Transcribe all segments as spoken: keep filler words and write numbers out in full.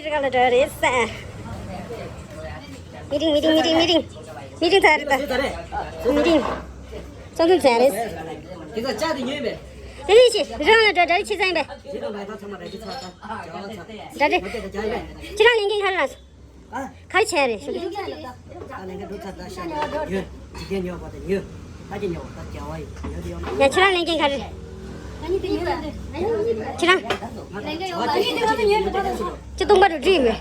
རི་ག་ལ་འགྲོ་རེད་ས། མི་ཏིང་མི་ཏིང་མི་ཏིང་མི་ཏིང་མི་ཏིང་ཚར་རེད་ད། མི་ཏིང་ཚོགས་འདུ་ཚར་རེད། དེ་ཚོ་ལྕགས་དེ་ཉོས་པས། དེ་ནས་ཤི་རི་ག་ལ་འགྲོ་འདྲ་རི་ཆི་ཚང་ཡིན་པས། རི་ག་ལ་ད་ཚང་མ་ར་ཅི་ཚར་ད། འདྲ་རེད། ཁྱེད་རང་ལས་འགན་ག་རེ་རག་སོང་། ཨ། ག་རེ་བྱས་རེད་ཞུ་གི། ཨ་ལས་འགན་སྒྲུབ་ཚར་ད་ཤ་ཉོས་ཉོས། འཇིག་རྟེན་ཉོས་པ་དང་ཉོས། ད་ཅི་ཉོས་པ་ད་རྒྱལ་བ་ཡིན་ཉོས་དེ་ཡོད་མ། ཡ་ཁྱེད་རང་ལས་འགན་ག་རེ། ཁྱེད་རང་། ཅི་སྟོང་པ་རུ་བྲིས་མེད།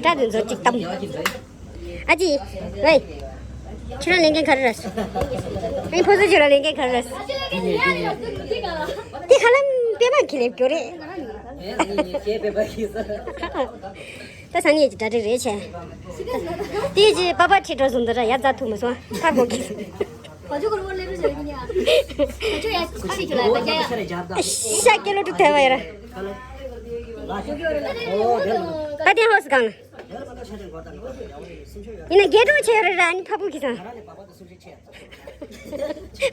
སྒྲ་དེ་ཚོ་གཅིག་གཏམ། ཨ་ཅི། ཝེ། ཁྱེད་རང་ལས་འགན་ག་རེ་རག་སོང་། ཨ་ནི་ཕོ་སུ་ཁྱེད་རང་ལས་འགན་ག་རེ་རག་སོང་། དེ་ཧ་ལམ་པད་མ་ཁྱེད་ལས་སྐྱོ་རེད། ད་སང་ཉིན་གྱི་གྲ་སྒྲིག་རེད་བྱས། དེའི་རྗེས་པ་པ་ཁྲིད་འགྲོ་བཟུང་འདི་ར་ཡ་རྫ་ཐུག་མ་སོང་ཁ་གོ་གི། ཤ་སྐྱེ་ལོ་དྲུག་ཐལ་བ་ཡ་ར། ད་ལྟའི་ཧོ་སི་གང་ན། ཡིན་ན་རྒྱལ་གྲོགས་ཆེ་རེད་ར་ནི་ཕ་བུ་གི་སང་།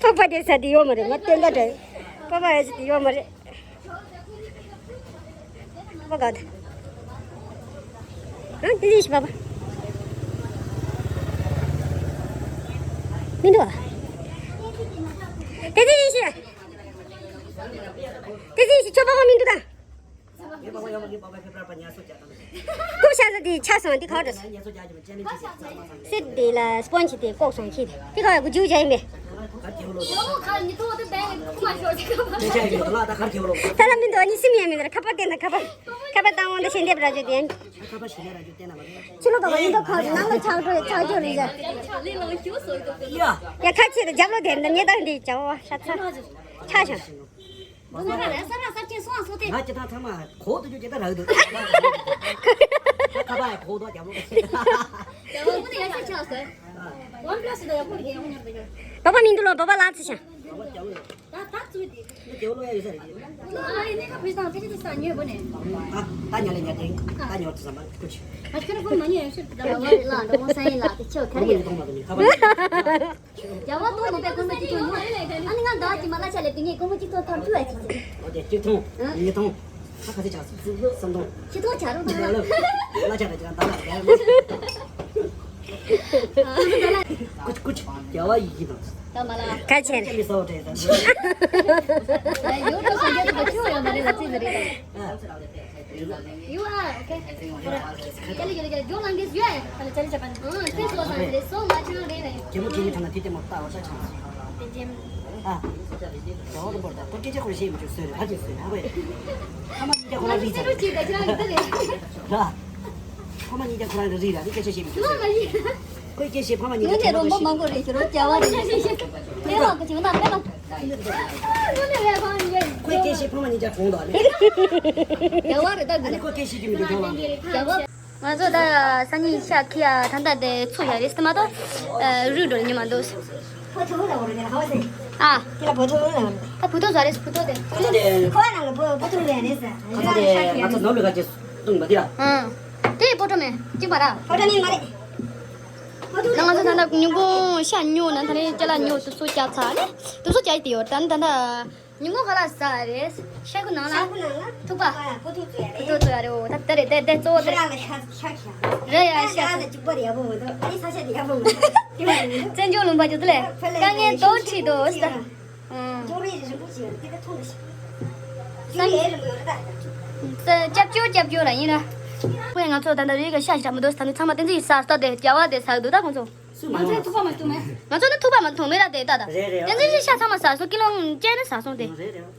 ཕག་པ་དེ་ས་དེ་ཡོད་མ་རེད། ང་སྟོན་ད་དྲན། པ་པ་ཡ་ཅི་དེ་ཡོད་མ་རེད། པ་ག་དེ། ཨ་དེ་དེ་ཤི་པ་པ། མི་འདུག་ཨ། དེ་དེ་ཡིན་ཤི། དེ་དེ་ཡིན་ཤི་ཁྱོད་པ་པ་མི་འདུག་ད། ངའི་པ་པ་ཡོད་མ་ངའི་པ་པ་ཕེབས་ར་པ་ཉར་ཚགས་རྒྱག་དང་། ཀུ་ཤ་ཟ་དེ་ཆ་སོང་དེ་ག་འགྲོ་སོང་། ཉར་ཚགས་རྒྱག་གི་མ་ཅན་ནི་ཅི་ཟེར་ཚང་མ་ཚང་། སེ་དེ་ལ་སྤོན་ཆི་དེ་ལྐོག་སོང་ཁྱི་དེ་དེ་ག་ཡ་གུ་ཇུ་ཇ་ཡིན་པས། གར་རྒྱལ་བོ་ལོ། ཡོ་ཁ་ཉི་ཐོག་དེ་བས་ཁུ་མ་ཤོར་ཅིག་ག་པ། ཅེ་ཅེ་ཡིན་ལ་ད་གར་རྒྱལ་བོ་ལོ། ད་ལ་མི་འདུག་ཨ་ནི་སིམ་ཡ་མི་འདུག་ཁ་པར་བསྟན་ན་ཁ་པར། ཁ་པར་བཏང་འོང་ད་ཞལ་འདེབས་ར་ཅོ་དེ། ཁ་པར་ཞལ་འདེབས་ར་ཅོ་བསྟན་ན་མ་རེད། ཕྱི་ལོ་པ་པ་ཡིན་འདུག་ཁ་ནང་ལ་ཆག་འགྲོ་ཆག་འགྲོ་རེད་ཅ། ཡ། ཡ་ཁ་ཆེ་དེ་རྒྱབ་ལོ་དེ་འདི་ཉེ་ད་འདི་ཅ་བ་ཤ་ཚ། ཆ་ཤ། ང་རང་རེ་ས་ར་ས་ཆེ་སོང་སོ་དེ། ང་ཅི་ཐང་ཚང་མ་གོག་ཏུ་ཅུ་ཅི་ད་རག་འདུག་ཁ་པར་གོག་ཏུ་རྒྱབ་ལོ། རྒྱབ་ལོ་དེ་ཡ་ཤ་ཆག་སོ། ཝན་པ་ལ་སི་དང་ཡག་པོ་རེད་ཡག་པོ་ཉར་འདུག་ཡ། པ་པ་མིང་དུ་ལོ་པ་པ་ལགས་ཚེ་ཤ། ད་ད་ཚུ་དེ། ནི་དེ་བ་ལོ་ཡ་ཡོད་ས་རེད། ལོ་ཨ་ཡི་ནི་ཁ་བུ་ས་ཕི་ཏི་ཏི་ས་ཉོས་པོ་ནས། ད་ད་ཉ་ལེ་ཉ་དེ་ད་ཉོ་ཏི་ས་མ་ཁུ་ཆི། ཨ་ཁྱོད་ཁོ་མ་ཉོས་ཡོད་ཤི། ད་བ་ལ་འགྲོ་མོ་ས་ཡིན་ལ་དེ་ཆེ་བ་ཁ་རེ་ཡོད། ཁ་པར་ཉོས་གཏོང་མ་གཏོང་ནི་ཁ་པར། རྒྱ་བ་ཏོ་མོ་པའི་ཀོང་མོ་གཅིག་ཐོང་ཡོང་། ཨ་ནི་ང་ཟླ་བ་གཅིག་མ་གླ་ཆ་ལས་དེ་ངས་ཀོང་མོ་གཅིག་ཐོང་ཐོར་ཐུ་ཨ་ཅིག་ཅིག་ཨོ་དེ་གཅིག་ཐོང་། ཨ། གཉིས་ཐོང་། ཁ་ཁ་ཚིག་ཆགས་སོང་། གསུམ་ཐོང་། ཤི་ཐོང་ཆ་རུ་ཐོང་། གླ་ཆ་རེ་ཅང་ད་ལ་རྒྱ་ཡོད། ཀུ་ཆི་ཀུ་ཆི་རྒྱ་བ་ཡི་གེ་དང་། ད་མ་ལ། ཁ་ཆེ་རེད། ཅི་མི་སོ་དྲེ་དང་། ཡོ་ཏོ་སོང་རྒྱ་ཏོ་ཁྱོད་ཡོད་མ་རེད་ལ་ཅི་ཟེར་རེད། You are okay. Charlie, Charlie, Charlie, don't like this. You are. Charlie, Charlie, Japan. Oh, thanks for that. There's so much, you know, really. ཇེ་མོ་ཇེ་མོ་ཐང་ན་དེ་ལྟད་མོ་ལྟ་བར་ཆ་ཆང་། ཇེ་མོ། ཨ། ཇོ་བོ་པོར་ད་ཁོ་སྐད་ཆ་ཁོ་ཤེས་མི་ཆོག་སོས་རེད་ཧ་ཅི་སོས་ཧ་གོ་ཡ། ཕ་མ་གཉིས་ཀ་ཁོ་རང་རིག་ཚར་རེད། ཁྱེད་ཀྱི་ད་ཅི་རང་གི་ད་རེད། ར། ཕ་མ་གཉིས་ཀ་ཁོ་རང་རིག་ར་ནི་སྐད་ཆ་བཤད་མི་ཆོག་སོས་རེད། ཁོའི་སྐད་བཤད་ཕ་མ་གཉིས་ཀ་ཁྱེད་རང་རོ་མོ་མང་པོ་རེད་ཁྱེད་རོ་རྒྱ་བ་རེད། ཨེ་མ་གི་ཅིག་ན་ཨེ་མ། ཁོའི་སྐད་བཤད་ཕ་མ་གཉིས་ཀ་གོང་དུ་ཨ་ནི། རྒྱ་བ་རེད་ད་གི། ཨ་ནི་ཁོ་སྐད་བཤད་རྒྱུ་མི་འདུག་རྒྱ་བ། རྒྱ་བ། ང་ཚོ་ད་སང་ཉིན་ཤ་ཁི་ཡ་ད་ལྟ་དེ་ཚུགས་ཡ་རེད་ཟེར་མ་གཏོགས་རུལ་འགྲོ་ཉི་མ་འདུག་ཨ། ད་བུ་ཐོ་ཟ་རེད་བུ་ཐོ་དེ། ཁོ་ཚོ་དེ་ཁོ་ནང་ལ་བུ་བུ་ཐོ་ལས་རེད་ཟེར། ཁོ་ཚོ་དེ་ང་ཚོ་ནོར་བུ་ག་ཅེ་བཏུང་མ་དེ་ཡ། ཨང་། དེ་ཕོ་ཊོ་མེད་གཅིག་པ་ར། ཕོ་ཊོ་མེད་མ་རེད། ད་ང་ཚོ་ད་ལྟ་ཉིན་གུང་ཤ་ཉོ་ན་ད་ལྟ་ཅ་ལག་ཉོ་དུ་ཚོ་བཅའ་ཚར་ནས་དུ་ཚོ་བཅའ་ཡི་དེ་ཡོད་ད་ནི་ད་ལྟ། ཉིན་མོ་ག་ལ་ཟ་རེད། ཤ་ཁུ་ནང་ལ། ཤ་ཁུ་ནང་ལ། ཐུག་པ། ཨ། ཕོ་ཐུག་ཙུ་ཡ་རེད། ཕོ་ཐུག་ཙུ་ཡ་རེད། འོ་ད་ད་རེད་ད་ད་གཙོ་བོ་ད་རེད། ཤ་ཤ་ཤ་ཤ། རེད་ཡ་ཤ་ཤ། ཤ་ལ་གཅིག་པ་རེད་ཡ་བོ་མི་འདུག་ཨ་ནི་ས་ཤ་དེ་ཡ་བོ་མི་འདུག་དེ་མ་མི་འདུག་བཙན་བྱོལ་ལུང་པ་ཇོ་ཏི་ལེ། ཕ་ལེ་དཀའ་ངལ་དོ་ཁྲིད་དོ་ས། ཨང་། ཇོ་རེ་རིན་པོ་ཆེ་དེ་ག་ཐུག་ལ་ཤ། ཇོ་རེ་ལ་མི་ཡོད་ར་ད། སྐྱབས་བཅོལ་སྐྱབས་བཅོལ་ར་ཡིན་ར། ཁོས་ང་ཚོ་ད་ལྟ་རེས་ཀ་ཤ་ཤ་མི་འདུག་ད་ནི་ཚང་མ་བསྟན་འཛིན་ཡིས་ཟ་ལྟ་དེ་རྒྱ་བ་དེ་ཟ་གི་འདུག་ད་ཁོང་ཚོ། སུས་མ་ང་ཚོ་ཡོང་ཐུག་པ་མ་ཐུག་མེད། ང་ཚོ་ནི་ཐུག་པ་མ་ཐུག་མེད་ར་དེ་ད་ད། རེད་རེད། ཡང་ཚན་ཞིག་ཤ་ཚང་མ་ཟ་སོང་། ཀི་ལོ་བཅད་ནས་ཟ་སོང་དེ། རེད་རེད།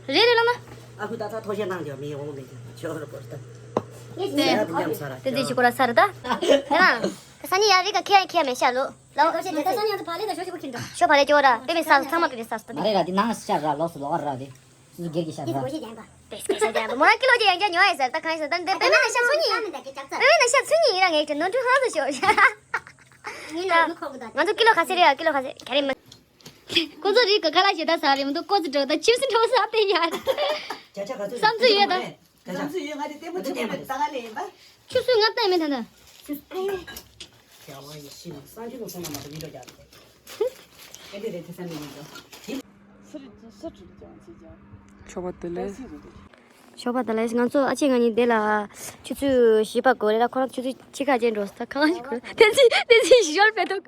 རེད་རེད་ལ་མ། ཨ་ཁུ་ད་ཚ་ཐོ་ཤེ་ནང་རྒྱ་མི་ཡོང་མེད་ཀྱང་ཆོག་ར་པོ་ད། དེ་དེ་ཞིག་ཁོ་ར་ས་ར་ད། ཡ། ས་ནི་ཡ་རི་ཀ་ཁེ་ཡ་ཁེ་ཡ་མེད་ཤ་ལོ། ལོ། ད་ས་ནི་ཡ་ཚ་བ་ལེ་ད་ཤོ་ཤི་པོ་ཁྱིན་འགྲོ། ཤོ་བ་ལེ་ཅོ་ར་པེ་པེ་ས་ཚང་མ་པེ་པེ་ས་ད། མ་རེད་ར་དེ་ནང་ཤ་ར་ལོགས་སུ་ལོག་ར་དེ། སུ་སུ་སྒེར་གྱི་ཤ་ར། པེ་སྐད་ཤ་རྒྱ་མོ་ཀི་ལོ་ཅི་ཡང་རྒྱ་ཉོ་ཡ་ཟེར་ད་གང་ཡིན་ཟེར་ད་འདི་པེ་པེ་ན་ཤ་ཚུ་ཉིན། པེ་པེ་ན་ཤ་ཚུ་ཉིན་ཡིན་ར་ངས་ཀྱི་ནོར་འཁྲུལ་ཧང་སུ་ཤོ་ཤ། ང་ཚོ་ཀི་ལོ་ག་ཚད་རེད་ཡ། ཀི་ལོ་ག་ཚད་ག་རེ་མ། ཁོ་ཚོ་རིགས་ག་ཁ་ལག་ཞེ་དྲག་ཟ་རེད་མི་འདུག་ཀོ་ཚོ་འགྲོ་ད་ཆིབས་སི་འགྲོ་ཟ་དེ་ཡ། བསམ་ཚུལ་ཡོད་ད། བསམ་ཚུལ་ཡོད་ང་དེ་ལྟད་མོ་ཆེན་མོ་རེད་ད་ག་ལེ་ཡིན་པ། ཆུ་ཚོད་ལྔ་བཏང་མེད་ད་ད། རྒྱལ་བ་ཡེ་ཤེས་ནི་སངས་རྒྱས་ལ་སོང་ན་མ་གཏོགས་མི་འགྲོ་རྒྱག་རེད། ཨེ་འདི་རེད་དེ་ས་མི་ཡིན་འགྲོ། ཆོག་པ་དེ་ལས། ཞོགས་པ་དང་ལགས། ང་ཚོ་ཨ་ཅེ་ང་གཉིས་འདི་ལ་ཆུ་ཚོད་བཞི་པ་འགོར་རེད་ལ། ཁོ་རང་ཆུ་ཚོད་ཕྱེད་ཀ་ཅན་འགྲོ་ས། ད་གང་ཞིག་གོ་དེ་ཚེ་དེ་ཚེ་ཞི་ཞོར་པད་ཐུག་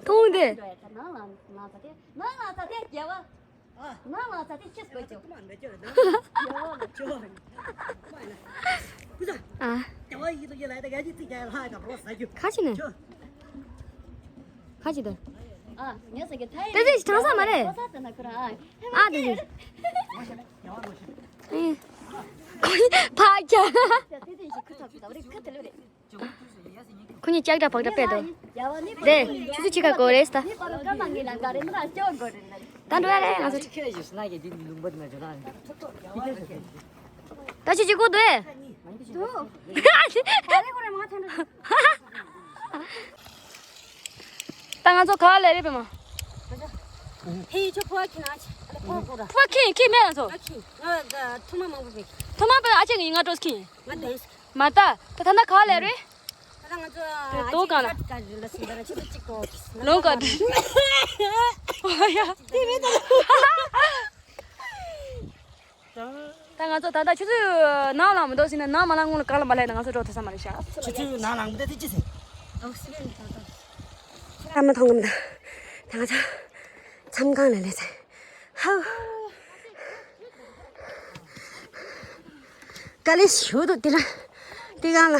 མཐོང་དེ། ཨ། ཁ་ཅིག་ནས། ཁ་ཅིག་དང་། དེ་ཚེ་གྲང་ས་མ་རེད། ཨ་དེ་ཚེ། ཨེ། ཕ་ཁྱ། ཁོ་གཉིས་ལྕགས་དྲ་བག་དྲ་པད་དོ། དེ་ཆུ་ཚོད་ཕྱེད་ཀ་འགོར་རེད་ད། ད་འགྲོ་ཡ་རེད་ང་ཚོ། ད་ཆུ་ཚོད་གོ་དོ། ད་ང་ཚོ་ག་ལེ་རེད་པས་མ། ཧེ་ཡི་ཆོ་ཕོ་ཁྱི་ན་ཆི་ཕོ་གོ་ར། ཕོ་ཁྱི་ཁྱི་མེད་ང་ཚོ། ཨ་ཁྱི་ང་ཐུ་མ་མང་པོ་བེད། ཐུ་མ་པའི་ཨ་ཅེ་ངི་ང་ཀྲོས་ཁྱི། ང་དེས། མ་ད་ད་ད་ད་ག་ལེ་རེད། ད་ང་ཚོ་ཨ་ཅེ་ཁ་ཀ་ལ་སུ་འདར་ཆི་ཚོད་ཅིག་གོ། ལོ་ཀ་ད། ཨོ་ཡ། ད་ང་ཚོ་ད་ལྟ་ཆུ་ཚོད་ནང་ལ་མི་འདུག་ཟིན་ན་ནང་མ་ལ་སྔོན་ལ་ག་ལ་མ་སླེབས་ན་ང་ཚོ་འགྲོ་ཐུབ་ས་མ་རེད་ཤག་ཆུ་ཚོད་ནང་ལ་མི་འདུག་དེ་ཅི་ཟེར། ཨ་མ་མཐོང་གི་མི་འདུག་ད་ང་ཚོ་མཚམས་ཁང་ལ་སླེབས་ཚར། ཧའུ། དཀའ་ལས་ཞུ་འདུག་དེ་ར། དེ་གང་ལ་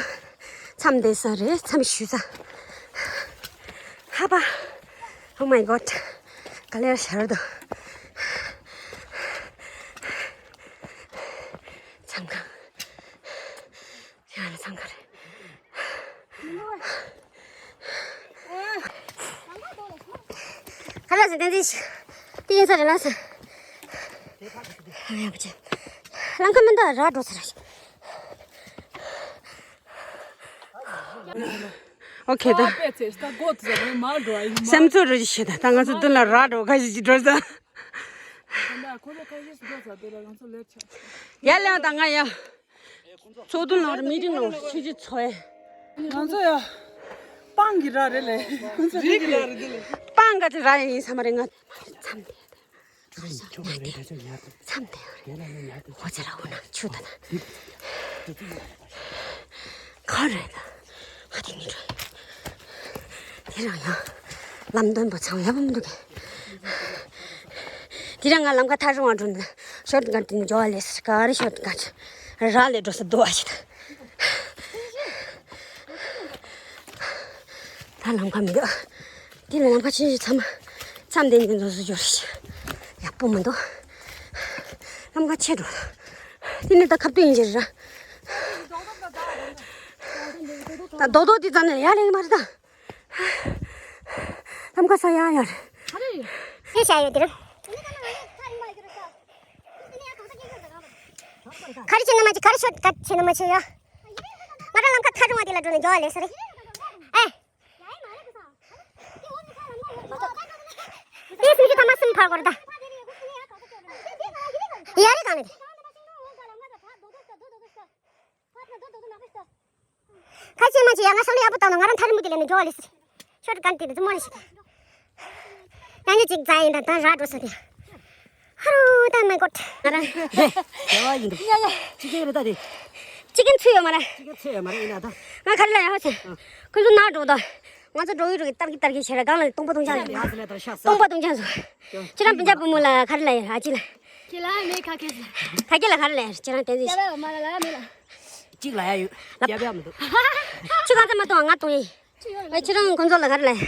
མཚམས་བསྡད་ས་རེད། མཚམས་བཞུགས་ས། ཧ་པ། Oh my god. དཀའ་ལས་ཞར་དུ། མཚམས་ཁང་། ཡང་ལ་མཚམས་ཁང་རེད། ཁ་ལག་ཟིན་ཏན་ཏན་ཞིག་དེ་ཡིན་ས་རེད་ལ་ས། ཡག་པོ་བྱས། ལམ་ཁ་མི་འདུག་ར་འགྲོ་ས་ར་ཞིག་ཨོ་ཁེ་ད། ཨ་པེ་ཚེ་ད་གོ་ཚེ་རེ་མ་འགྲོ་ཡིན་མ། སེམས་ཚོར་རེ་ཞིག་ད་ད་ང་ཚོ་མདུན་ལ་ར་འགྲོ་ག་ཞིག་ཅིག་འགྲོ་ས། ད་ཁོ་ཚོ་ཁ་ཤས་འགྲོ་ས་དེ་ལ་ང་ཚོ་ལེབ་ཆ། ཡ་ལེ་ད་ང་ཡ། ཚོགས་འདུ་ནང་ར་མི་ཏིང་ནང་ཆུ་ཆུ་ཚོ་ཡ། ང་ཚོ་ཡ། སྤང་གི་ར་རེད་ལེ། ཁོ་ཚོ་རིག་གི་ར་རེད་དེ་ལེ། སྤང་ག་ཚོད་ར་ཡིན་ས་མ་རེད་ང་། མཚམས་དེ། མཚམས་དེ་ཨོ་ན་ཆུ་ད་ད། ག་རེད་ད། ང་དེ་ནི་འགྲོ། དེ་རང་ཡང་། ལམ་སྟོན་པ་ཚང་ཡག་པོ་མི་འདུག་གས། དེ་རང་ང་ལམ་ཁ་ཐག་རིང་བ་འགྲོ་ན། ཤོར་ཀ་ཊི་ནས་འགྲོ་བ་ལས་ག་རེ་ཤོར་ཀ་ཊི་ར་ལས་འགྲོ་ས་འདུག་བ་ཞིག་ད། ད་ལམ་ཁ་མི་འདུག་དེ་ལ་ལམ་ཁ་ཆེན་ཞིག་མཚམས་མཚམས་དེ་ནས་འགྲོ་སུ་འགྱུར་ཞིག་ཡག་པོ་མི་འདུག་ལམ་ཁ་ཆེ་འགྲོ། དེ་ནས་ད་ཁ་སྟོད་ཡིན་ཞིག་ར། ད་རྡོག་རྡོག་དེ་ཙམ་ནས་ཡར་ལེན་གི་མ་རེད་ད། ལམ་ཁ་ས་ཡར་ཡར་རེད། ཕེ་ཤ་ཡོད་དེ་རེད། ག་རེ་བྱེད་ན་མ་བྱེད་ག་རེ་ཤོད་ག་བྱེད་ན་མ་བྱེད་ཡ། ང་རང་ལམ་ཁ་ཐག་རིང་བ་དེ་ལ་འགྲོ་ནས་མགྱོགས་ལས་ས་རེད། ཨེ། དེ་སུམ་ཅུ་ཐ་མ་གསུམ་ཕར་བར་ད། ཡ་རེ་གང་ནས། ཁ་ཆེ་མ་ཆེ་ཡ་ང་ཤོ་ལི་ཡག་པོ་བཏང་ན་ང་རང་ཐག་རིང་པོ་དེ་ལ་ནས་མགྱོགས་ལས་ས་རེད། ཤོ་ཏི་ཀ་ཊི་དེ་རྫུན་མ་རེད་ཤི། ཡང་ནི་ཅིག་རྫ་ཡིན་ད་ད་ར་འགྲོ་ས་དེ། ཧ་རུ་ད་མའི་གོ་ཌི། ང་རང་། རེ་བ་ཡིན་འདུག་ཡ་ཡ། ཅི་ཀན་རེ་ད་དེ། ཅི་ཀན་ཚུད་ཡོད་མ་རེད། ཅི་ཀན་ཚུད་ཡོད་མ་རེད་ཡིན་ན་ད། ང་ག་རེ་ལ་ཡ་ཧོ་ཆེ། ཁོ་ཚོ་ན་འགྲོ་ད། ང་ཚོ་འགྲོ་ཡི་འགྲོ་གི་སྟར་གི་སྟར་གི་བྱེད་ར་གང་ལ་སྟོང་པ་སྟོང་ཆ་ལ། ཡ་ས་ལ་ད་ཤ་ས། སྟོང་པ་སྟོང་ཆ་སོ། ཁྱེད་རང་སྤུན་ཆ་བུ་མོ་ལ་ག་རེ་ལ་ཡ་ཨ་ཅི་ལ། ཁྱེད་ལ་མེ་ཁ་ཁེ་ས། ཁ་ཁྱེད་ལ་ག་རེ་ལ་ཡ་ཁྱེད་རང་དེ་ཚོ་ཡ་ཡ་མ་ལ་ལ་ཡ་མེ་ལ། གཅིག་ལ་ཡ་ཡོད། ལབ། ཡ་ཡ་མི་འདུག་ཁྱེད་གང་ཚ་མ་གཏོང་ང་གཏོང་ཡིན། ཨ་ཁྱེད་རང་ཁོང་ཚོ་ལ་ག་རེ་ལབ།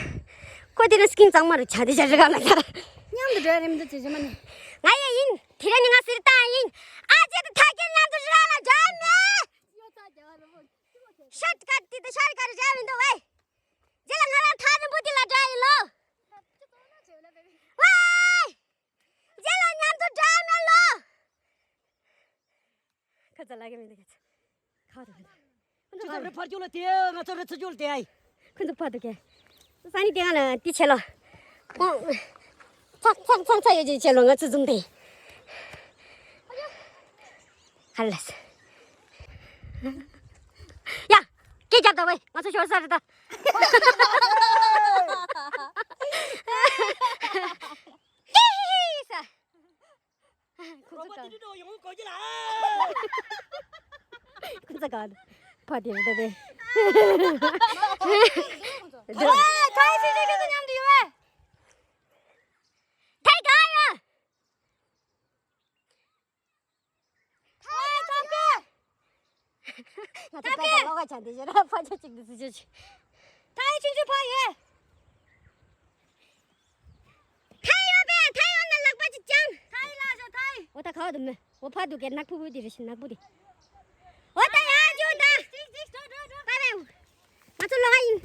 ཁོ་དེ་ནི་སྐྱིན་གཙང་མ་རུ་ཆ་དེ་ཆ་རི་ག་ལ་ཁར། མཉམ་དུ་འགྲོ་ཡ་རེད་མི་འདུག་ཅེས་ཞུ་མ་ནི། ང་ཡི་ཡིན། དེ་རིང་ནི་ང་སིར་བཏང་ཡིན། ཨ་ཅེ་དང་ཐག་ཁྱེད་མཉམ་དུ་རི་ག་ལ་འགྲོ་ཡ་མེད། ཤོ་ཏི་ཀ་ཊི་དེ་ཤ་རི་ཀ་རི་འགྲོ་ཡ་མི་འདུག་ཝེ། རྗེས་ལ་ང་རང་ཐག་རིང་པོ་དེ་ལ་འགྲོ་ཡ་ཡིན་ལོ། ཝེ། རྗེས་ལ་མཉམ་དུ་འགྲོ་ཡ་མེད་ལོ། ཁ་ཚ་ལ་གི་མི་འདུག་ཁ་ཚ། ཁ་ཚ་མི་འདུག་ཁྱོད་ཚོ་རེ་ཕར་རྒྱུག་ལ་དེ་ང་ཚོ་རེ་ཚུར་རྒྱུག་ལ་དེ་ཨའི། ཁོ་ཚོ་ཕར་འདུག་གས། ས་ནི་དེ་ང་ལ་དེ་བྱེད་ལོ། ཨོ། ཚག་ཚག་ཚག་ཚག་ཡོད་ཅེས་བྱེད་ལོ་ང་ཚོ་འཛུམ་དེ། ཧ་ལས། ཡ། སྐད་རྒྱབ་ད་ཝེ་ང་ཚོ་ཤོར་ས་རེད་ད། ཀི་ཧི་ཧི་ས། ཁོ་ཚོ་ག་ཁོ་ཚོ་ག་ཕ་དེ་རེད་ད་དེ། ཨ། ཐའི་ཆུང་ཆུང་ཁྱེད་ཚོ་མཉམ་དུ་ཡོད་པས། ཐའི་ག་ཡོད། ཐའི་ཐབ་ཀ། ང་ཚོ་ཐབ་ཀ། ཕ་ལོག་ག་ཆ་འདི་བཞིན་ར་ཕ་ཆ་གཅིག་ཏུ་སུ་ཆོད་ཆོད། ཐའི་ཆུང་ཆུང་ཕ་ཡོད། ཐའི་ཡོད་པས། ཐའི་ཡོད་ན་ལག་པ་གཅིག་བརྐྱངས། ཐའི་ལ་ཞོ་ཐའི། འོ་ད་ག་བ་དུ་མེ། འོ་ཕ་དུ་གེ་ནག་ཕུ་ཕུ་དེ་རེ་ཞིག་ནག་པོ་དེ། འོ་ད་ཡ་ཇོ་ད། པ་པའི། ང་ཚོ་ལོག་ཡིན།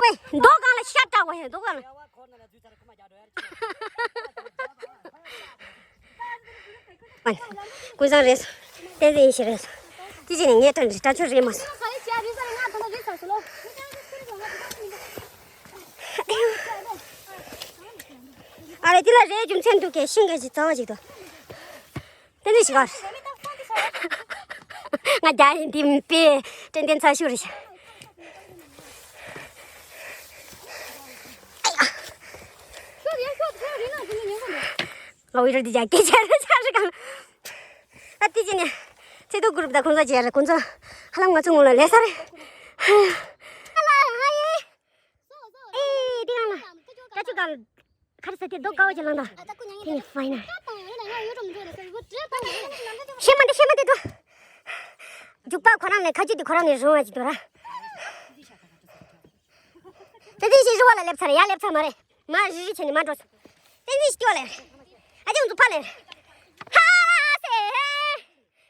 ཝེ། མདོ་གང་ལ་ཤ་སྟག་པ་ཡིན་མདོ་གང་ལ། ཀུན་བཟང་རེད། བསྟན་འཛིན་ཡིན་ཞིག་རེད། དེ་ཅི་ནས་ངས་ཐོན་རེད་ད་ཆོད་རེད་མ་སོང་། ཨ་རེ་དེ་ལ་རེད་རྒྱུ་མཚན་འདུག་གས་ཤིང་ག་ཞིག་རྩ་བ་ཞིག་ཏུ། དེ་ནས་ཞིག་གར། ང་རྒྱ་ཡིན་དེ་མི་དཔེ་དྲན་རྟེན་ཚ་ཤུ་རེད་ཤག་ལོ་ཡི་ར་འདི་རྒྱ་སྐད་ཆ་རེད་ཆ་རེད་གང་། ཨ་དེ་ཅི་ནས་ཚེ་ཐུག་གུ་རུབ་དང་ཁོང་ཚོ་བྱས་རེད་ཁོང་ཚོ་ཧ་ལམ་ང་ཚོ་ངོ་ལ་ལས་ས་རེད། ཨེ་དེ་གང་ལ་ཀ་ཆུ་གང་། ཁར་ས་དེ་རྡོ་དཀར་བོ་ཅིག་ལངས་དང་། དེ་ནི་ཕའི་ནལ། ཤེས་མ་དེ་ཤེས་མ་དེ་འགྲོ། རྒྱུག་པ་ཁོ་རང་ནས་ཁ་ཆུ་དེ་ཁོ་རང་ནས་རུང་བ་ཅིག་འགྲོ་ར། དེ་དེ་ཞིག་རུ་བ་ལ་སླེབས་ཚར་ཡ་སླེབས་ཚར་མ་རེད། མ་རི་རི་བྱས་ནས་མ་འགྲོ་སོང་། དེ་དེ་ཞིག་སྐྱོ་ལེ། ཨ་ཅེ་ང་ཚོ་ཕ་ལེ། ཧ་སེ།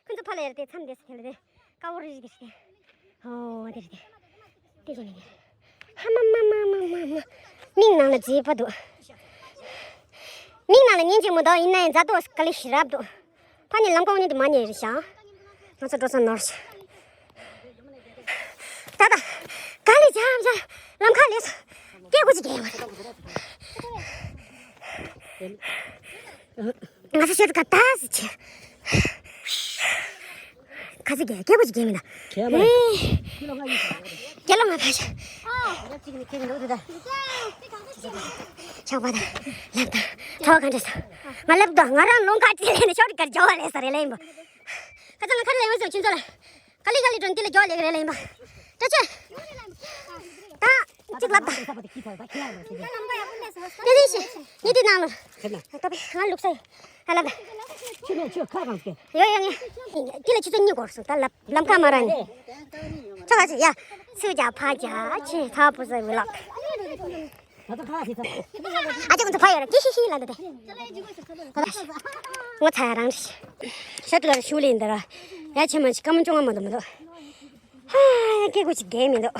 ཁོ་ཚོ་ཕ་ལེ་རེད་དེ་མཚམས་དེ་སེ་ལེ་རེད། དཀར་པོ་རི་རི་དེ་ཞིག་དེ། ཨོ་དེ་རེད་དེ། དེ་ཅི་ནས་ཧ་མ་མ་མ་མ་མ་མ། མིག་ནང་ལ་མཛེས་པ་འདུག་མིག་ནང་ལ་ཉིན་གཅིག་མ་གཏོགས་ཡིན་ན་ཡང་མཛའ་གཏོགས་དཀའ་ལས་ཞེ་དྲག་འདུག་ཕ་ནི་ལམ་ཀ་འོ་ནི་དེ་མ་ཉེ་རེད་ཤག་ང་ཚོ་འགྲོ་ས་ནོར་ཤག་ད་ད། ག་ལེ་ཇམ་ཇམ་ལམ་ཁ་ལས་སོ། སྐད་གོ་ཅི་རྒྱལ་བ། ང་ཚོ་ཤོད་ག་ད་ཟི་ཆེ། ཁ་ཚི་རྒྱལ་རྒྱལ་པོ་ཅིག་རྒྱལ་མི་ན། ཧེ། རྒྱལ་ལོ་ང་ཕ་ཤ། རྒྱལ་ལོ་ང་ཕ་ཤ། ཆགས་པ་དང་ལབ་དང་ཐོག་ག་འདྲ་ས། ང་ལབ་དང་ང་རང་ལོང་ཁ་ཅི་ལས་ནས་ཤོར་གར་རྒྱལ་བ་ལས་ས་རེ་ལེན་པ། ཁ་ཚ་ང་ཁ་ལས་བས་སོ་ཁྱིན་ཚོ་ལ། ག་ལི་ག་ལི་དྲོན་འདི་ལ་རྒྱོ་ལེགས་རེ་ལེན་པ། ཏྲ་ཆེ། ད་གཅིག་ལབ་ད། དེ་རིང་ཞིག་ཉི་དེ་ནང་ལ། ཏོ་པི་ང་ལུག་ས་ཡོད། ང་ལབ་ད། ཁྱོད་ནས་ཁྱོད་ཁ་གང་སྐད། ཡོ་ཡོ་ངས། འདི་ལ་ཆུ་ཚོད་གཉིས་འགོར་སོང་ད་ལབ་ལམ་ཁ་མ་ར་ནི། ཆོ་ག་ཆེ་ཡ། སུ་ཇ་ཕ་ཇ་ཆེ་ཚ་པོ་ཟེར་བི་ལག་ང་ཚོ་ཁ་ཁ་ཤི་ཚ། ཨ་ཅག་ང་ཚོ་ཕ་ཡོད་ར་ཀི་ཤི་ཤི་ལ་འདི་དེ། ཁོ་ད་ཤི། ངོ་ཚ་ཡ་རང་ཤི། ཤ་ཏུ་ལ་ཤུ་ལེ་འདི་ར། ཡ་ཆེ་མ་ཆེ་ཀ་མོ་ཅུང་ང་མ་འདུག་མ་འདུག་ཧ་ཡ་སྐད་གོ་ཅིག་རྒྱལ་མི་འདུག་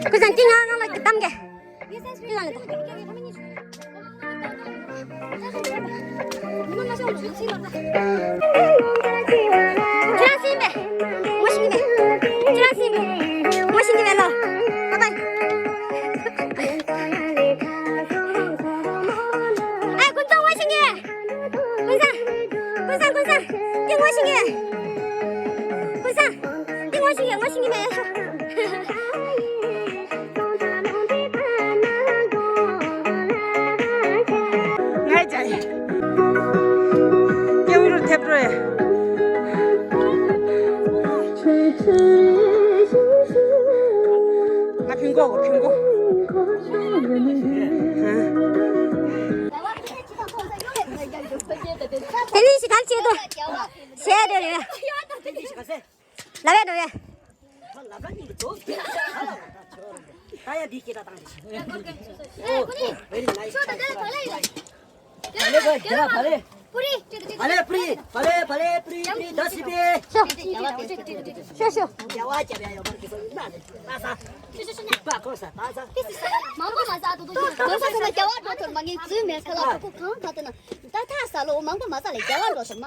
ཀུན་བཟང་ཅི་ང་ང་ལ་གཏམ་གྱི། ཅི་ང་ལ་གཏམ། ཁྱེད་རང་སྲིད་པས། ངོ་ཤེས་པས། ཁྱེད་རང་སྲིད་པས། ངོ་ཤེས་ཀྱི་མེད་ལོ། ཨ་ཕ། ཨ་ཀུན་བཟང་ངོ་ཤེས་ཀྱི། ཀུན་བཟང་། ཀུན་བཟང་། ཀུན་བཟང་། འདི་ངོ་ཤེས་ཀྱི། ཀུན་བཟང་། འདི་ངོ་ཤེས་ཀྱི། ངོ་ཤེས་ཀྱི་མེད་ཤོ། ང་ཡི་ཅག་ཡིན། སྐྱེ་བོ་རུ་ཐེབས་འགྲོ་ཡ། ང་ཕིང་གོ་གོ་ཕིང་གོ། དེ་ནས་ཞིག་གམ་བྱེད་དོ། བྱས་དེ་རེད། ལ་བས་འགྲོ་བས། ད་ཡ་འདི་སྐད་ད་བཏང་། ཨོ་ཨོ་very nice. བ་ལེ་བ་ལེ་བ་ལེ། བ་ལེ་པུ་རི། བ་ལེ་པུ་རི། བ་ལེ་པུ་རི་ད་སི་པེ། ཤོ་ཤོ་ཤོ། རྒྱ་བ་རྒྱ་བ་ཡོད་པར་གི་སོ་ཡིན་ན་ནི་ད་ས། ཤོ་ཤོ་ཤོ་ཉ། པ་ཁོ་ས་ད་ས། མང་པོ་མ་ཟ་དུ་དུ་ཡོད། གང་ས་ས་ས་རྒྱ་བ་འགྲོ་ཐུར་མ་ངའི་རྫུན་མེད་ཁ་ལག་ཁོ་གང་ད་ད་ན་ད་ཐ་ས་ལོ་མང་པོ་མ་ཟ་ལ་རྒྱ་བ་འགྲོ་ཐུར་མ།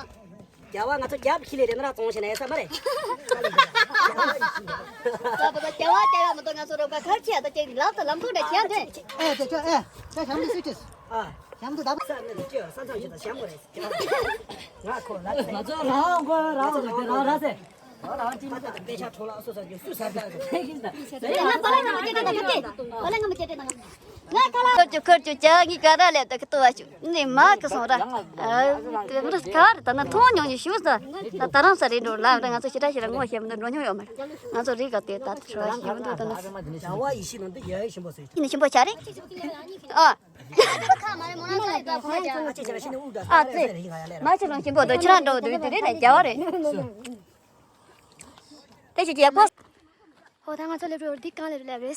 རྒྱ་བ་ང་ཚོ་རྒྱབ་ཁྱི་ལས་རེ་ན་ར་བཙོང་ཞེ་ན་ཡ་ས་མ་རེད། ད་པ་ད་རྒྱ་བ་རྒྱ་བ་མ་གཏོགས་ང་ཚོ་རོགས་པ་གར་ཆེ་ད་ཅེ་ལག་ད་ལམ་ཐུག་འདྲ་ཁྱི་ཡ་འདོན། ཨེ་ཅེ་ཅེ་ཨེ་ཅེ་ཞམ་དུ་སུ་ཅེས། ཨ་ཞམ་དུ་ད་པ། ས་ནི་ཅེ་ས་མཚམས་ཅེ་ད་ཞམ་གོ་རེད། ང་ཁོ་ལ་ང་ཚོ་རང་གོ་རང་གོ་རང་ར་ཟེ། དཔེ་ཆ་འཕྲོ་བརླག་སོ་སོ་གི་སུ་ཟ་ཟ་གི། ང་པ་ལ་ང་སྐད་གཏོང་གི་སྐད། པ་ལ་ང་སྐད་གཏོང་གི། ང་ཁ་ལ། ཁོར་ཅུ་ཁོར་ཅུ་ཅག་གི་ག་ར་ལས་ད་གི་ཏོ་བ་ཅུ་ནི་མ་གི་སོང་ར། ཨ་དེ་མི་རིགས་ག་རེ་ད་ན་མཐོང་མྱོང་ཡོད་ཤུགས་ས། ད་ད་རང་ས་རེད་འགྲོ་ལ། ང་ཚོ་ཞེ་དྲག་ཞེ་དྲག་ངོ་ཤེས་མི་འདུག་འགྲོ་མྱོང་ཡོད་མ་རེད། ང་ཚོ་རིག་ག་དེ་ད་ཞུ་བ་ཞེ་མི་འདུག་ད་ན། བྱ་བ་ཡེ་ཤེས་ནང་དུ་ཡ་ཡ་ཞིམ་པོ་ཟེར། ཡིན་ཞིམ་པོ་ཆ་རེད། ཨ། ཨ་ཙི། མ་ཆེ་རང་ཞིམ་པོ་འདུག་ཁྱེད་རང་འགྲོ་འདུག་དེ་རེད་ན་རྒྱ་བ་རེད། དེ་ཞིག་རྒྱལ་པོ། ཧོ། ད་ང་ཚོ་སླེབས་རོགས། འདི་གང་སླེབས་སླེབས་རེད།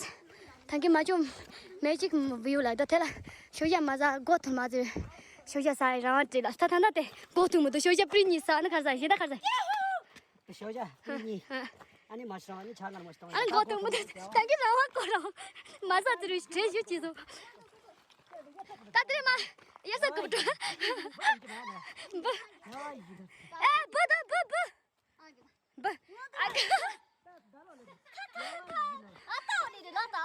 ཐང་གི་མ་བཅོམ་མེ་ཅིག་བིའུ་ལ་ད་དེ་ལ་ཞོ་ཞ་མ་ཟ་སྒོ་ཐུ་མ་ཟེར། ཞོ་ཞ་ཟ་རང་བྲིས་ལ་ད་ད་ད་དེ་སྒོ་ཐུ་མ་དུ་ཞོ་ཞ་པྲི་ཉི་ཟ་ནི་ཁར་ཟ་ཞེ་ད་ཁར་ཟ། ཞོ་ཞ་པྲི་ཉི། ཨ་ནི་མ་ཤི་རང་ཨ་ནི་ཆ་ང་མ་ཤི་ཏང་ཨ་ནི་སྒོ་ཐུ་མ་དུ་ཐང་གི་རང་བ་ཀོ་རང་མ་ཟ་ཙི་རུ་བྲེ་ཞུ་ཅི་ཟོ། ད་དེ་མ་ཡ་ས་ཀུ་ཏུ། བུ། ཨེ་བུ་ད་བུ་བུ། བུ། ཨ་ཀ་ཨ་ཏའོ་ནི་དེ་ལ་ད།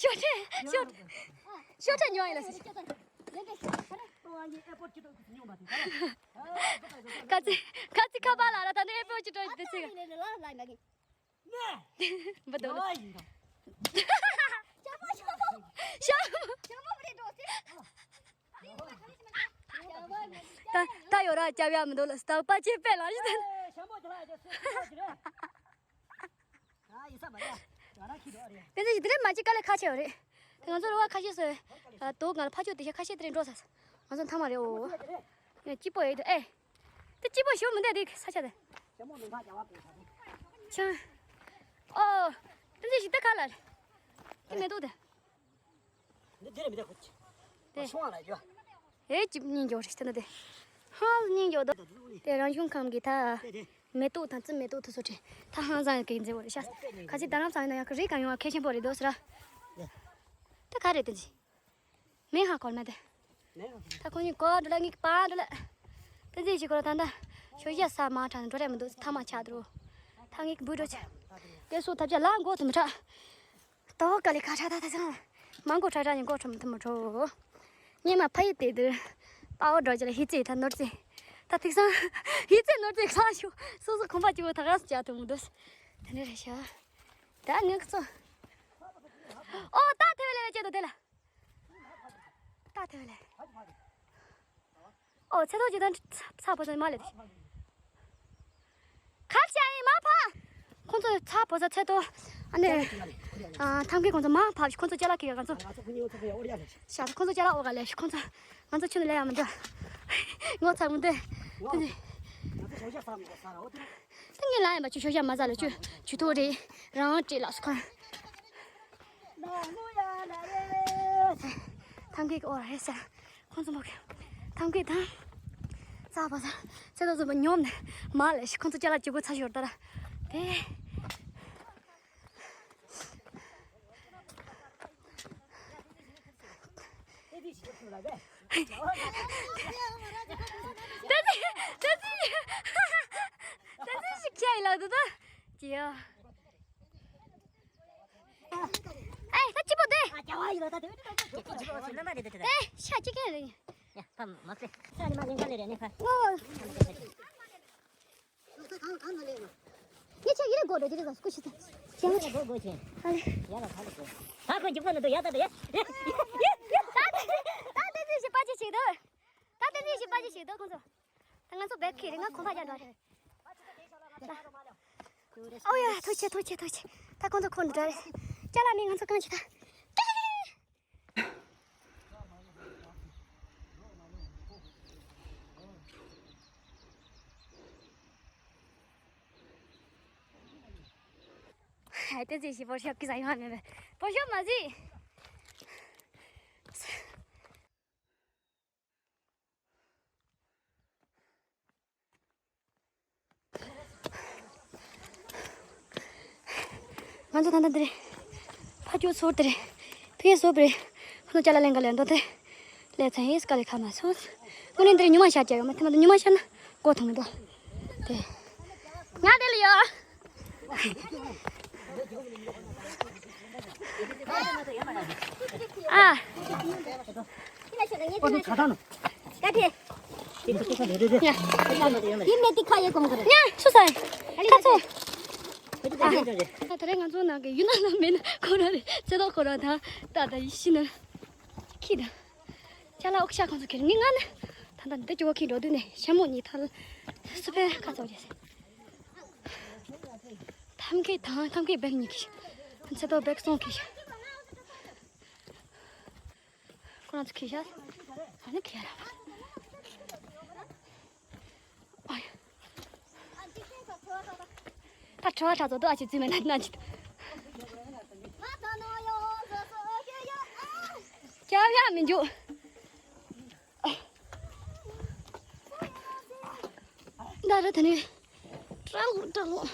ཤོ་ཁྲེ་ཤོ་ཤོ་ཁྲེ་ཉོ་ཡི་ལ་སི། ཀ་ཙི་ཀ་ཙི་ཁ་པ་ལ་ར་ད་ནི་ཨེ་པོ་ཅི་ཏོ་དེ་ཚེ་ག། བུ་དོ་ལ། ཤོ། ད་ད་ཡོ་ར་ཅ་བྱ་མི་འདུག་ལ། སྟག་པ་ཅེ་པེ་ལ་རི་ད། དེ་ཚོ་ཞིག་དེ་རིང་མ་ཅིག་དཀའ་ལས་ཁག་ཆེ་བ་རེད། ང་ཚོ་རུ་བ་ཁ་ཤས་སོ། དོ་ང་ལ་ཕ་ཆོས་དེ་ཤ་ཁ་ཤས་དེ་རིང་འགྲོ་ས། ང་ཚོ་མཐའ་མ་རེད་འོ། ཡ་སྐྱིད་པོ་ཡོད་དོ་ཨེ། དེ་སྐྱིད་པོ་ཞོ་མི་འདུག་དེ་ས་ཆ་དེ། ཆང་། ཨོ། དེ་ཚོ་ཞིག་ད་ག་ལ་རེད། དེ་མེ་ཏོག་དེ། འདི་འདི་རེད་མི་འདུག་ཁོ། དེ། ཤོང་བ་ལ་ཡོད། ཨེ་ཅིབ་སྙིང་རྗེ་རེད་ད་ན་དེ། ཧང་སྙིང་རྗེ་ད། དེ་རང་བྱུང་ཁམས་ཀྱི་ད། དེ་དེ། མེ་ཏོག་དང་རྩི་མེ་ཏོག་དེ་ཚོ་བྲིས། ད་ཧང་སང་གི་མཛེས་པོ་རེད་ཤག་ཁ་ཅིག་ད་རང་སང་ན་ཡང་གི་རིགས་གང་ཡོང་བ་གལ་ཆེན་པོ་རེད་འདུག་ཟེར་ར། དེ། ད་ག་རེད་དེ་ཅི། མེ་ཧ་གོར་མེད་དེ། ད་ཁོང་གཉིས་གོ་འགྲོ་ལ་ངིག་པ་འགྲོ་ལ། དེ་ཅི་ཞིག་གོ་ད་ད། ཞོ་ཞ་ས་མ་དྲང་འགྲོ་རེད་མི་འདུག་ཐ་མ་ཆག་འགྲོ། ད་ངིག་འབུ་འགྲོ་ཆ། དེ་སུ་ཐབས་ཆ་ལ་མགོ་དུ་མི་ཁྲག་ཏོག་ག་ལེ་ཁ་ཁྲ་ད་ད་ཚང་། མང་གོ་ཁྲ་ཁྲ་ཉིན་གོ་ཁྲ་མི་ཐུབ་མི་ཁྲོ། ཉི་མ་ཕ་ཡི་དེ་དུ། དཔའ་བོ་འགྲོ་རྒྱུ་ལ་ཧི་ཙེ་ད་ནོར་ཙེ། ད་ཐིག་སང་། ཧི་ཙེ་ནོར་ཙེ་ཁ་ཤོ། སོ་སོ་ཁོམ་པ་གཅིག་པོ་ད་ག་སུ་བྱ་ཐུབ་མི་འདུག་དེ་འདྲ་རེད་ཤག་ད་ངས་ཁ་ཚོ། ཨོ་ད་དེ་བས་ལས་བྱེད་དོ་དེ་ལ། ད་དེ་བས་ལས། ཨོ་ཚེ་ཐོག་ཅི་དང་ཚ་བོ་ཚ་མ་ལེ། ཁ་བྱ་ཡིན་མ་ཕ། ཁོང་ཚོ་ཚ་བོ་ཚ་ཚེ་ཐོག་ཨ་ནེ། ཨ་ཐང་གི་ཁོང་ཚོ་མ་ཕ་ཁོང་ཚོ་ཅ་ལག་གི་ང་ཚོ། ཤ་ཁོང་ཚོ་ཅ་ལག་འོ་ག་ལེ་ཁོང་ཚོ། ང་ཚོ་ཆུ་ནི་ལེ་ཡ་མི་འདུག་ངོ་ཚ་མི་འདུག་ད་ངས་ལ་ཡ་མ་ཆུ་ཤོ་ཤ་མ་ཟ་ལ་ཆུ་ཆུ་ཐོག་རེད་རང་བྲེ་ལགས་སུ་ཁོང་། ཐང་གི་ཨོ་རེད་ས། ཁོང་ཚོ་མོ་གི་ཐང་གི་དང་། ཚ་བ་ས། ཚེ་ཐོག་ཚོ་མ་ཉོམ་ནས་མ་ལས་ཤི་ཁོང་ཚོ་ཅ་ལག་གཅིག་པོ་ཚ་ཞོར་ད་ར། དེ། དེ་ཚེ་དེ་ཚེ་དེ་ཚེ་ཞིག་ཁྱེར་ཡིན་ལགས་འདུག་ད། ཅི་ཡ། ཨེ་ད་ཅི་པོ་དེ། དེ་ཤ་ཅི་ཁེ་རེད། ཡ་ཕ་མ་ཁེ། ས་ནི་མ་ལེན་ག་ལེ་རེ་ནི་ཕ། ཨོ། ངས་ཆ་ཡི་རེ་གོ་རེ་དེ་རེ་ག་སྐུ་ཤི་ད། ཡ་ལ་གོ་གོ་ཆེ། ཨ་ལེ། ཡ་ལ་ཕ་ལེ་གོ། ད་ཁོ་འཇིགས་པ་ན་དུ་ཡ་ད་དུ་ཡ། ད་དེ་ཚེ་ཞིག་པ་ཅི་ཞིག་འདུག་ད་དེ་ཚེ་ཞིག་པ་ཅི་ཞིག་འདུག་ཁོང་ཚོ། ད་ང་ཚོ་བེད་ཁེ་རེ་ང་ཁོང་པ་རྒྱག་འགྲོ་རེད། ཨོ་ཡ་ཐུགས་ཆེ་ཐུགས་ཆེ་ཐུགས་ཆེ། ད་ཁོང་ཚོ་ཁོང་འགྲོ་རེད། ཅ་ལག་མི་ང་ཚོ་གང་ཆེ་ད། ཧེ་དེ་ཚེ་ཞིག་བོར་ཤོབ་ཀི་ས་ཡོང་མེད་པས་བོར་ཤོབ་མ་ཟིག་ང་ཚོ་ད་ལྟ་འདི་རེད། ཕ་ཁྱོད་ཚོར་དེ་རེད། ཕ་གིར་བཟོ་བ་རེད། ཁོ་ཚོ་ཅ་ལག་ལེན་ག་ལེན་འདོད་དེ། ལས་ཚན་ཡིས་དཀའ་ལས་ཁག་མ་སོང་། དངོས་གནས་འདི་རེད་ཉུང་མ་བཞག་རྒྱུ་ཡོད་མ་ཐེངས་མ་དུ་ཉུང་མ་བཞག་ན་སྒོ་ཐོང་མི་འདུག་དེ། ང་དེ་ལ་ཡོད། ཨ། ཁོ་ཚོ་ཁ་ཐང་ནོ། ཀ་ཐེ། ཡིན་ནས་ཏི་ཁ་ཡེ་གོམ་གི་རེད། ཡ་སུ་ས་ཡིན། ཁ་ཚོ། ད་ད་རེས་ང་ཚོ་ནང་གི་ཡུལ་ན་ན་མེད་ན་ཁོ་རང་རེད། ཚེ་ཐོག་ཁོ་རང་ད་ད་ད་ཡི་ཤི་ན་ཁྱི་ད། ཅ་ལག་འུ་ཤ་ཁོང་ཚོ་ཁྱེར་ངས་ང་ནི་ད་ད་འདི་ཅོ་ཁྱི་འགྲོ་དུས་ནས་ཤ་མོ་གཉིས་ཐལ། སུ་ཕེ་ཁ་ཚོ་རེད། ཐམ་ཁའི་དང་ཐམ་ཁའི་བེག་གཉིས་ཀྱི་ཚེ་ཐོག་བེག་སོང་ཁྱི་ཤ། ཁོ་རང་ཚོ་ཁྱི་ཤ། ཨ་ནི་ཁྱི་ཤ་ར། ཨ་ཡ། ད་ཁྲ་བ་ཁྲ་ཚོ་དུ་ཨ་ཅེ་ཙི་མེ་ན་ན་ཅི། ཀྱ་ཡ་མི་འཇུ། ད་ར་ད་ནི། ཀྲང་ཀྲང་།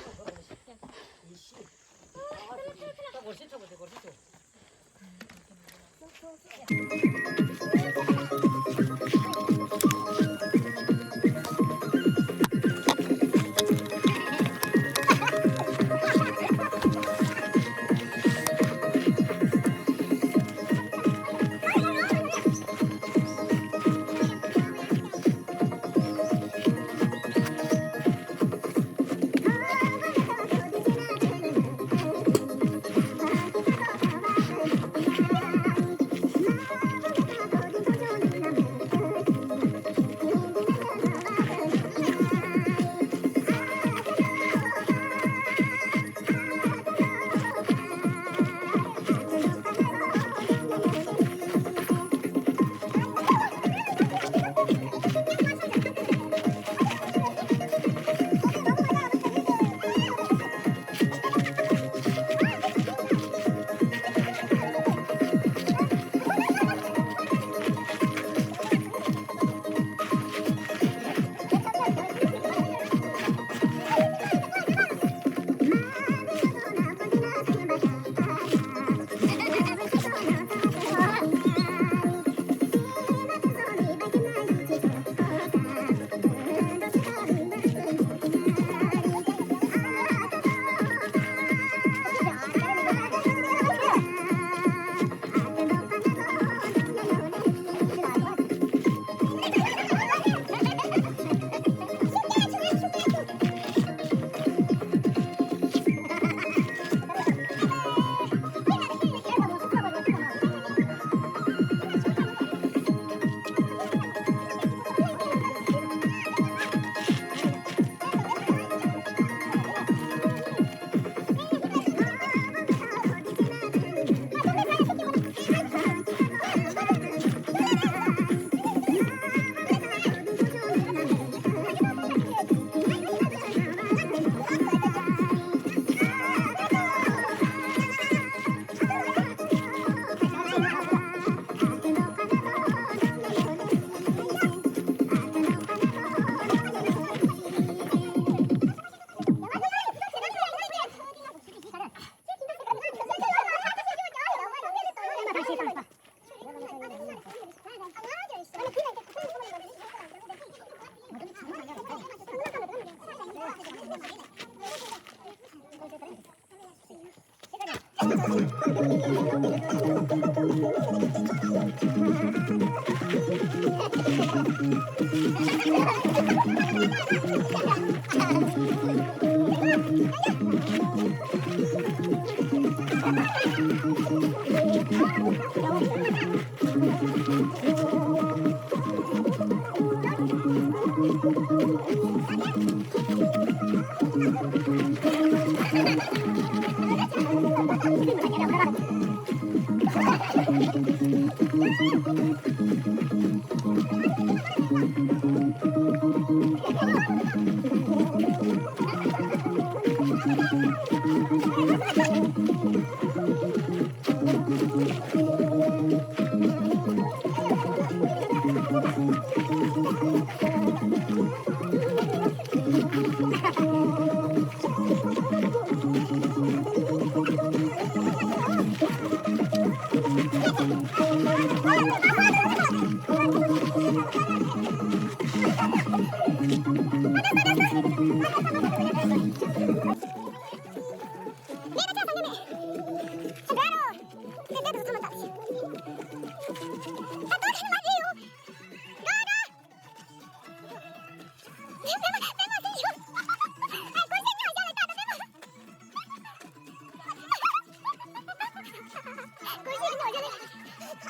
ཅ་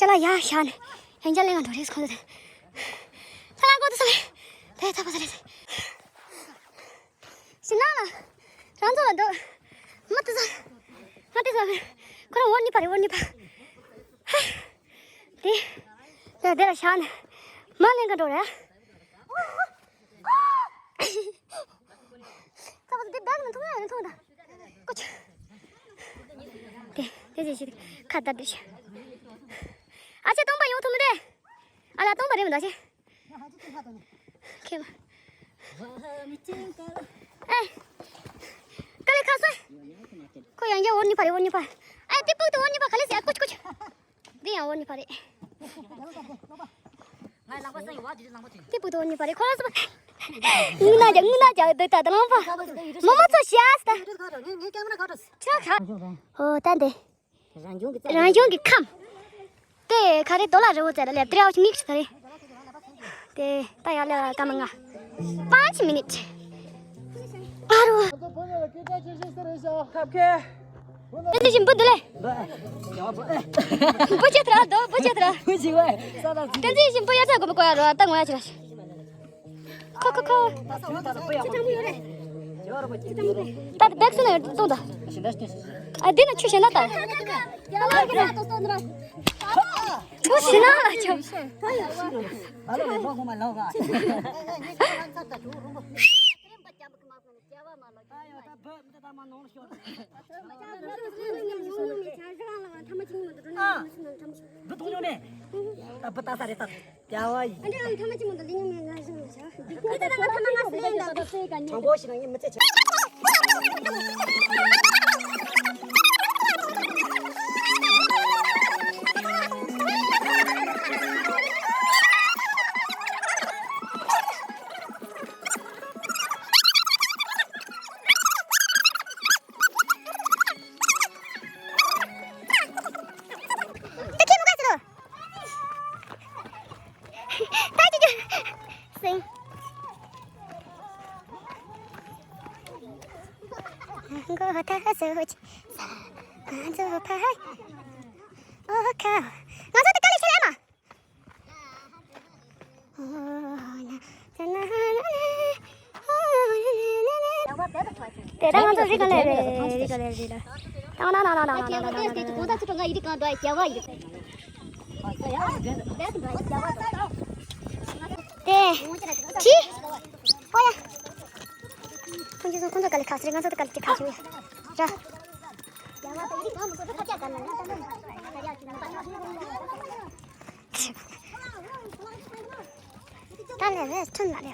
ལག་ཡར་བཞག་ནས་ཡང་བསྐྱར་ལེན་ག་འགྲོ་རེས་ཁོང་ཚོ་དེ། ཁ་ལག་མགོ་དུ་སོང་བས་དེ་ཐོབ་པ་ཟེར་རེད། ཞིམ་ལ་ལ། རང་ཚོ་ལ་འདུག་མ་དུ་ས། མ་དུ་ས། ཁོ་རང་འོར་གཉིས་པ་རེད། འོར་གཉིས་པ། ཧེ། དེ། ཡ་དེ་ལ་བཞག་ནས་མ་ལེན་ག་འགྲོ་རེད། ཁ་བ་དེ་བདག་ནི་མཐོང་ཡ་ཡང་མཐོང་ད། ཀོ་ཆུ། དེ་དེ་ཅི་ཞིག་ཁ་བརྡ་འདྲི་ཤ། ཨ་ཅེ་སྟོང་པ་ཡོང་ཐུབ་མི་དེ། ཨ་ལ་སྟོང་པ་རེད་མི་འདུག་ཅེ། ཁེ་མ། ཨེ། ཀ་ལེ་ཁ་སོ། ཁོ་ཡང་ཡང་འོར་གཉིས་པ་རེད། འོར་གཉིས་པ། ཨེ་དེ་ཕུག་ཏུ་འོར་གཉིས་པ་ག་ལེ་སི་ཨ་ཀོ་ཆུ་ཀོ་ཆུ། འདི་ཡང་འོར་གཉིས་པ་རེད། དེ་ཕུག་ཏུ་འོར་གཉིས་པ་རེད། ཁོ་རང་སོ། དངུལ་ན་རྒྱ་དངུལ་ན་རྒྱ་འདོད་ད་ད་ལང་པ། མོ་མོ་ཚོ་ཤ་སྟ། ཁྱོད་ཁ། ཨོ་ད་འདི། རང་བྱུང་གི་ཁམས། དེ་ག་རེ་རྡོ་ལ་རི་བོ་ཙེ་ལ་ལེབ་ཏྲེ་ཨོ་ཆི་མིག་ཤི་ད་རེ། དེ་ད་ཡར་ལེ་ཀ་མ་ང་། པཱན་ཆི་མི་ནིཊ། ཨ་རོ། ཐབས་མཁས། དེ་ནི་ཞིམ་པོ་འདི་ལེ། བུ་ཅེ་ཐ་ར་དོ་བུ་ཅེ་ཐ་ར། བུ་ཅེ་བ། ས་ད་ཟི། དེ་ནི་ཞིམ་པོ་ཡ་ཚ་གོ་མི་གོ་ཡ་རོ། ད་ངོ་ཡ་ཅི་ར་ཤི། ཁོ་ཁོ་ཁོ། ད་བེག་སུ་ན་ཡོད་གཏོང་ད། ཨ་འདི་ན་ཆུ་ཞེ་ན་ད། ཆུ་ཞེ་ན་ལ་ཆུ། ཨ། བུ་མཐོང་མྱོང་ནས། ད་བུ་ལྟ་ས་རེད་ད། རྒྱལ་བ་ཡིན། ཨ་འདྲ་ང་ཐ་མ་ཅི་མོ་འདུག་ལི་ཉུང་མའི་ང་ཞིག་ལ་བྱ། འདི་ཀུན་ད་ང་ཐ་མ་ང་སུ་ཡིན་ད། དྲང་པོ་ཞིག་ན་ངས་མི་ཚེ་ཆེ། ད་ཁྱེད་མོ་ག་ཚོད། ད་ཅི་ཅི། སིང་། མགོ་ཐག་སོ་ཅི། ང་ཚོ་ཕ་ཧ། ཨོ་ཁ། ང་ཚོ་དེ་ག་ལེ་ཆེ་ལེ་མ། དེ་ད་ང་ཚོ་རི་ག་ལེ་རེད། རི་ག་ལེ་རི་ལ། ད་ན་ན་ན་ན་ན་ན་ན་ན། དེ་ཚོ་གོང་ད་ཚོ་གྲོང་ཁ་ཡི་རི་གང་འགྲོ་ཡ་བྱ་བ་ཡི། དེ། ཅི། ཨོ་ཡ། ཁོང་ཚོ་ཁོང་ཚོ་ག་ལེ་ཁ་སི་རེད། ང་ཚོ་ད་ག་ལེ་ཅི་ཁ་སི་རེད། ར། ད་ལས་རེས་ཐོན་ལ་རེད།